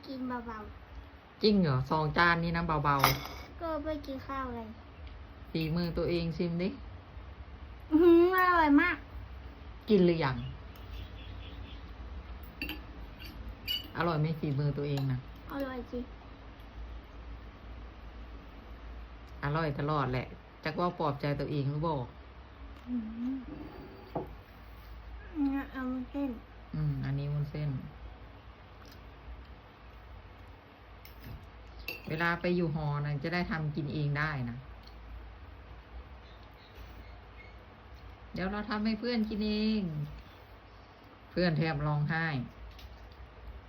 ກິນເບົາໆ. ຈິງເຫລໍ? ສອງຈານນີ້ນະເບົາໆ. ກໍໄປກິນ ຂ້າວເລີຍ. ຝີມືໂຕເອງຊິມດິ. ອື ອະຮ່ອຍມາກ. ກິນຫຼືຍັງ? ອະຮ່ອຍໄໝຝີມືໂຕເອງນະ? ອະຮ່ອຍຈິ. ອະຮ່ອຍຕະຫຼອດແຫຼະ. ຈັກເວົ້າປອບໃຈໂຕເອງຫຼືບໍ່? ອື ອັນນີ້ວຸ້ນເສັ້ນ. ອື ອັນນີ້ວຸ້ນເສັ້ນ. ເວລາໄປຢູ່ຫໍນະ ຈະໄດ້ທຳກິນເອງໄດ້ນະ. ດຽວເຮົາທຳໃຫ້ເພື່ອນກິນເອງ. ເພື່ອນແທບຮ້ອງໄຫ້.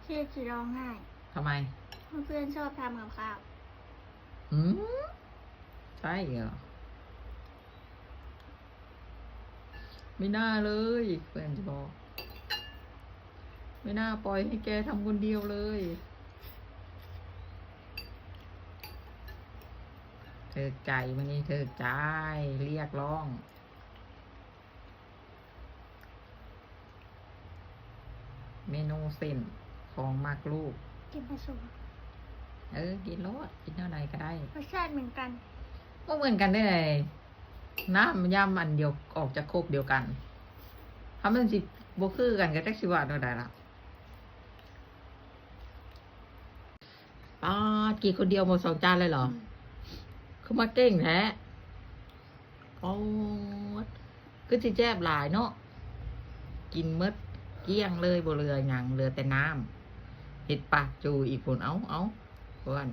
ເພື່ອນຊິຮ້ອງໄຫ້. ທຳໄມ? ເພາະເພື່ອນຊອບທຳກັບຂ້າວ. ຫື ໃຊ່ເຫລໍ? ໄມ່ໜ້າເລີຍ ເພື່ອນຊິບອກ. ໄມ່ໜ້າປ່ອຍໃຫ້ແກທຳຄົນດຽວເລີຍ. ຖືກໃຈ ມື້ນີ້ຖືກໃຈ ຮຽກຮ້ອງ. ເມນູເສັ້ນຂອງມັກລູກ. ກິນປາສົ້ມ. ເອີ ກິນໂລດ ກິນແນວໃດກໍໄດ້. ລົດຊາດເໝືອນກັນ. ບໍ່ເໝືອນກັນໄດ້ໃດ? ນ້ຳຢຳອັນດຽວ ອອກຈາກຄົກດຽວກັນ. ຖ້າມັນຊິບໍ່ຄືກັນກໍຈັກຊິວ່າແນວໃດລະ. ປາດ ກິນຄົນດຽວໝົດສອງຈານເລີຍເຫລໍ? ອືມ. ຄືມາເກັ່ງແທ້. ໂອດ ຄືຊິແຊບຫຼາຍເນາະ. ກິນໝົດກ້ຽງເລີຍ ບໍ່ເຫຼືອຫຍັງ ເຫຼືອແຕ່ນ້ຳ. ເຮັດປາກຈູ່ອີກພຸ້ນ. ເອົາ ເອົາ ເພື່ອນ.